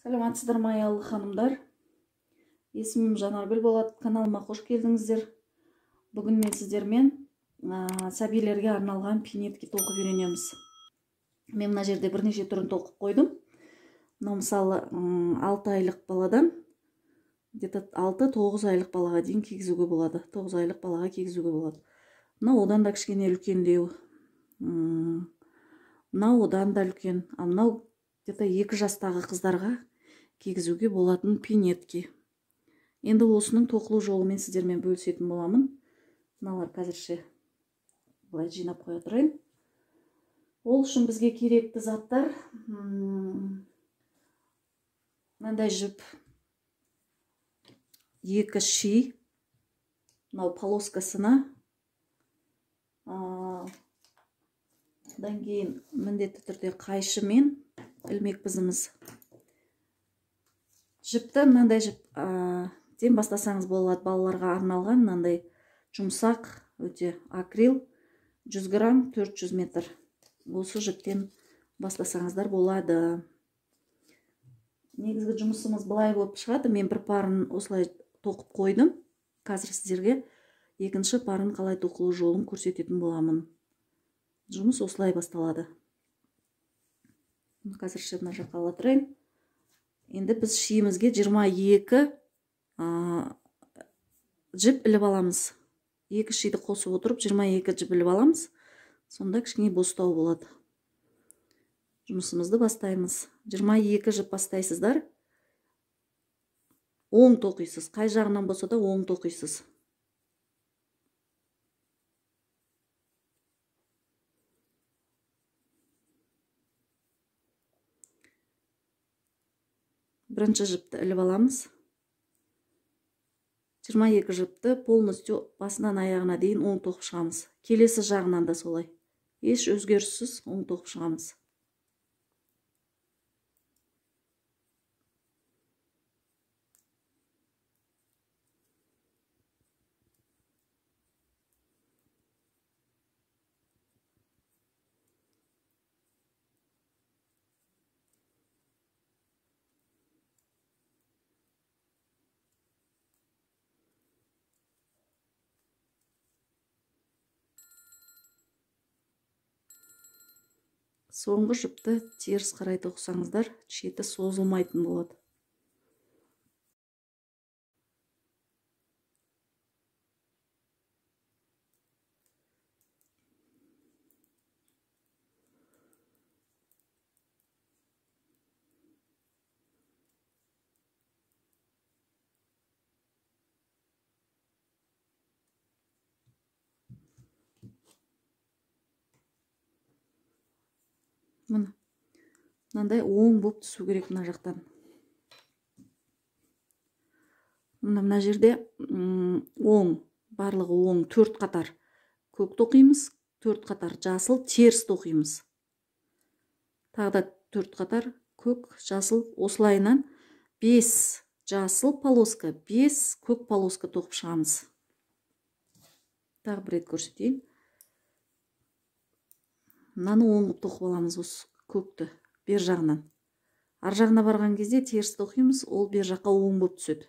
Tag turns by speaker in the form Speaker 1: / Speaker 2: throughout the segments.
Speaker 1: Саламатсыздар ма, аялы ханымдар. Есімім Жанаргүл болады. Каналыма қош келдіңіздер. Бүгін мен сіздермен сәбилерге арналған пинетки тоқып үйренеміз. Мен мына жерде бірнеше түрін тоқып қойдым. Мынау мысалы 6 айлық баладан где-то 6-9 айлық балаға дейін кигізуге болады. 9 айлық балаға кигізуге болады. Мынау одан да кішкене үлкендеу. Мынау одан да үлкен. Ал мынау где-то 2 жастағы қыздарға кигізуге болатын пинетки. Енді осының тоқылу жолымен сіздермен бөлісетін боламын. Мыналар қазірше былай жинап қоя тұрайын. Ол үшін бізге керекті заттар мынандай жіп, 2 ши, мынау полоскасына, одан кейін міндетті түрде қайшы мен ілмек бізіміз. Жіпті мынандай жіптен бастасаңыз болады. Балаларға арналған мынандай жұмсақ, өте акрил, 100 грамм, 400 метр. Осы жіптен бастасаңыздар болады. Негізгі жұмысымыз былай болып шығады. Мен бір парын осылай тоқып қойдым. Қазір сіздерге екінші парын қалай тоқылу жолын көрсететін боламын. Жұмыс осылай басталады. Қазірше мына жаққа ала тұрайын. Енді біз шиімізге 22 жіп іліп аламыз. 2 шиді қосып отырып 22 жіп іліп аламыз. Сонда кішкене бостау болады. Жұмысымызды бастаймыз. 22 жіп бастайсыздар. Оң тоқисыз. Қай жағынан болса да оң тоқисыз. Бірінші жіпті іліп аламыз. 22 жіпті полностью басынан аяғына дейін оң тоқып шығамыз. Келесі жағынан да солай. Еш өзгеріссіз оң тоқып шығамыз. Соңғы жіпті теріс қарай тоқысаңыздар, шеті созылмайтын болады. Міне, мынандай оң болып түсу керек мына жақтан. Мына жерде оң, барлығы оң, 4 қатар көк тоқимыз, 4 қатар жасыл теріс тоқимыз. Тағы да 4 қатар көк, жасыл, осылайынан 5 жасыл полоска, 5 көк полоска тоқып шығамыз. Тағы бір рет көрсетейін. Мынаны оң қылып тоқып аламыз осы көкті бер жағынан. Ар жағына барған кезде теріс тоқимыз, ол бер жаққа оң болып түседі.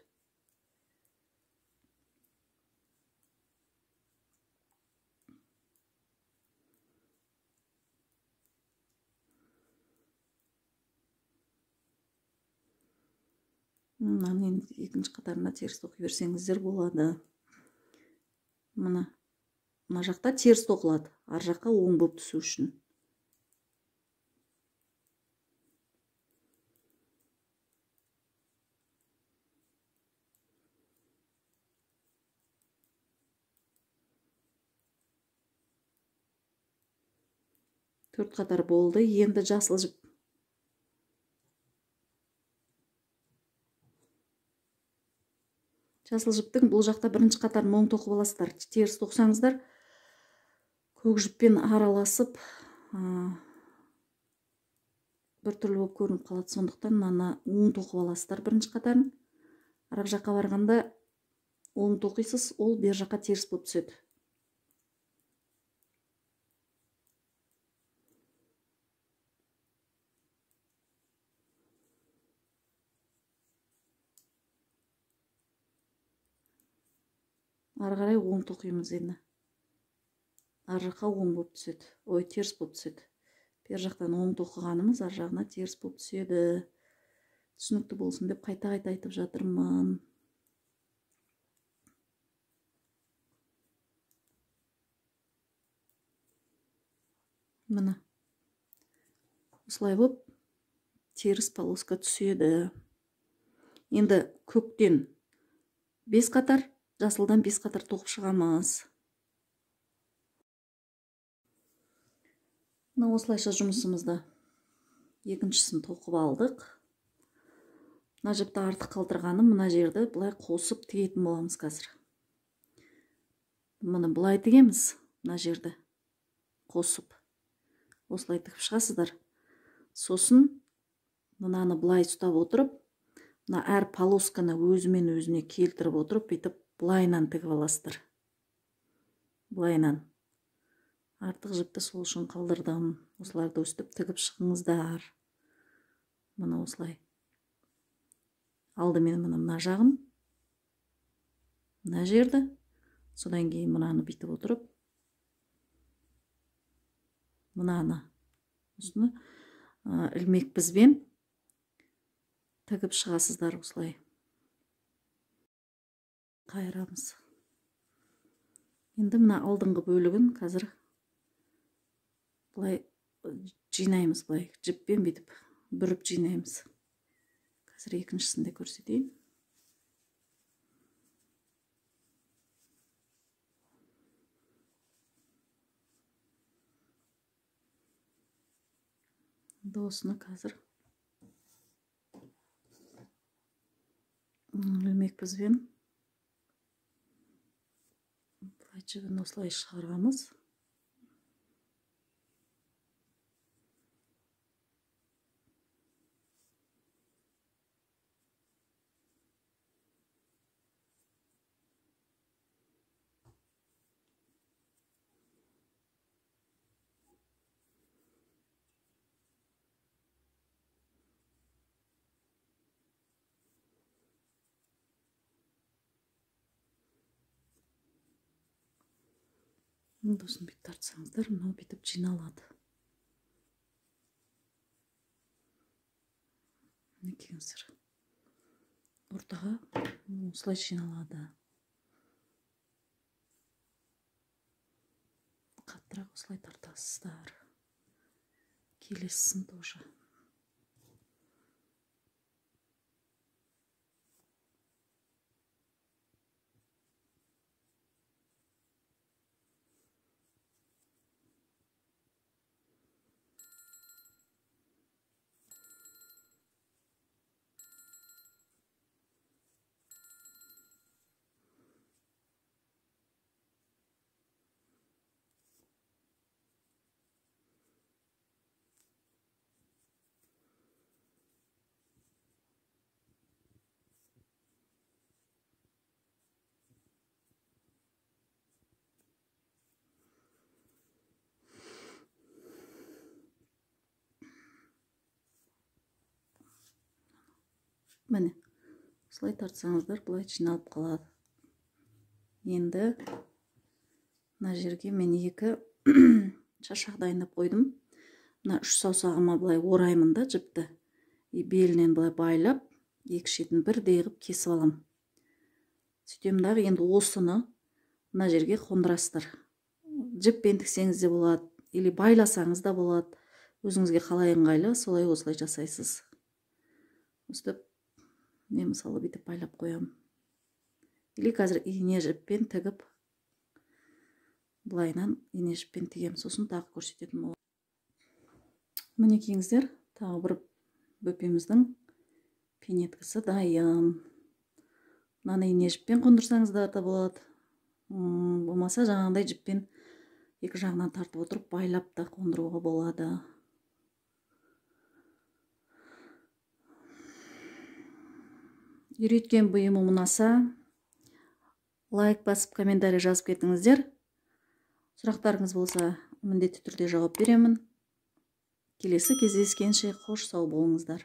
Speaker 1: Мынаны енді екінші қатарына теріс тоқи берсеңіздер болады. Мына жақта теріс тоқылады, ар жаққа оң болып түсу үшін. Төрт қатар болды. Енді жасыл жіп. Жасыл жіптің бұл жақта бірінші қатарын оң тоқып аласыздар. Теріс тоқсаңыздар, көк жіппен араласып бір түрлі болып көрініп қалады. Сондықтан мынаны оң тоқып аласыздар бірінші қатарын. Ар жаққа барғанда оң тоқисыз, ол бер жаққа теріс болып түседі. Ары қарай оң тоқимыз енді. Ар жаққа оң болып түседі. Ой, теріс болып түседі. Бер жақтан оң тоқығанымыз ар жағына теріс болып түседі. Түсінікті болсын деп қайта-қайта айтып жатырмын. Міне. Осылай болып теріс полоска түседі. Енді көктен 5 қатар, жасылдан 5 қатар тоқып шығамыз. Мына осылайша жұмысымызды екіншісін тоқып алдық. Мына жіпті артық қалдырғаным, мына жерді былай қосып тігетін боламыз қазір. Міне былай тігеміз, мына жерді қосып. Осылай тігіп шығасыздар. Сосын мынаны былай ұстап отырып, мына әр полосканы өзімен өзіне келтіріп отырып, бүйтіп былайынан тігіп аласыздар. Былайынан. Артық жіпті сол үшін қалдырдым. Осыларды өстіп тігіп шығыңыздар. Мына осылай. Алдымен мына мына жағын, мына жерді, содан кейін мынаны бүйтіп отырып, мынаны осыны ілмек бізбен тігіп шығасыздар осылай. Қайырамыз. Енді мына алдыңғы бөлігін қазір былай жинаймыз, былай жіппен бүйтіп бүріп жинаймыз. Қазір екіншісін де көрсетейін. Енді осыны қазір ілмек бізбен былай жібін осылай шығарамыз. Осыны бүйтіп тартсаңыздар, мынау бүйтіп жиналады. Мінекейіңіздер. Ортаға осылай жиналады. Қаттырақ осылай тартасыздар. Келесісін тоже. Міне, осылай тартсаңыздар былай жиналып қалады. Енді мына жерге мен 2 шашақ дайындап қойдым. Мына 3 саусағыма былай ораймын да жіпті. Белінен былай байлап, екі шетін бірдей қылып кесіп алам. Сөйтемін дағы енді осыны мына жерге қондырасыздар. Жіппен тіксеңіз де болады, или байласаңыз да болады. Өзіңізге қалай ыңғайлы, солай осылай жасайсыз. Өстіп мен мысалы бүйтіп байлап қоямын. Или қазір ине жіппен тігіп, былайынан ине жіппен тігемін, сосын тағы көрсететін боламын. Мінекейіңіздер, тағы бір бөпеміздің пинеткасы дайын. Мынаны ине жіппен қондырсаңыздар да болады. Болмаса жаңағындай жіппен екі жағынан тартып отырып байлап та қондыруға болады. Үйреткен бұйымым ұнаса, лайк басып, комментарий жазып кетіңіздер. Сұрақтарыңыз болса, міндетті түрде жауап беремін. Келесі кездескенше қош сау болыңыздар.